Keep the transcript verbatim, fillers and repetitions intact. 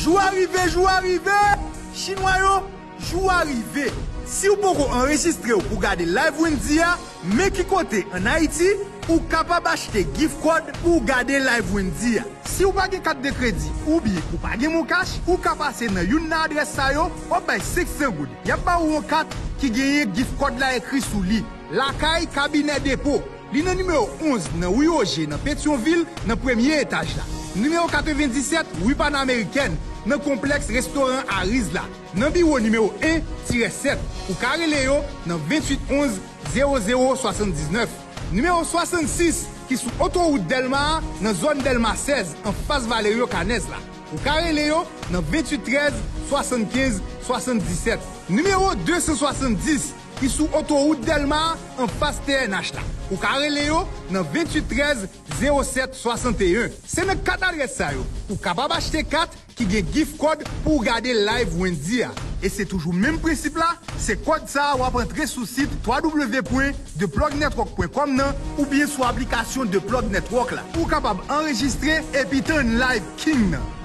Jou a rive, jou a rive! Chinwa yo, jou a rive! Si w poko anrejistre w pou gade live Wendyy a, men ki kote ann Ayiti ou kapab achte gift card pou w gade live Wendyy a. Si w pa gen kat de kredi oubyen ou pa gen MonCash, ou ka pase nan youn nan adrès sa yo, w ap bay senk san goud. Y ap ba ou yon kat ki genyen gift card la ekri sou li. Lakay Kabinè Depo. Li nan nimewo onz nan ri Oje nan Petyonvil, nan premye etaj la. Nimewo katrevenndisèt ri Panamerikèn, nan konplèks restoran Ariz la, nan biwo nimewo en tirè sèt. Ou ka rele yo nan venntuit onz zewo zewo swasanndiznèf. Nimewo swasannsis ki sou otowout Dèlma a, nan zòn Dèlma sèz, anfas Valerio Canez la. Ou ka rele yo nan venntuit trèz swasannkenz swasanndisèt. Nimewo de san swasanndis ki sou otowout Dèlma a, anfas T N H la. Ou ka rele yo nan venntuit trèz zewo sèt swasanteyen. Se nan kat adrès sa yo ou kapab achte kat ki gen gift card pou w gade live Wendyy a. E se toujou menm prensip la, se kòd sa a w ap antre sou sit w w w pwen the plug network pwen com nan oubyen sou aplikasyon The Plug Network la. Ou kapab anrejistre epi tann live King nan.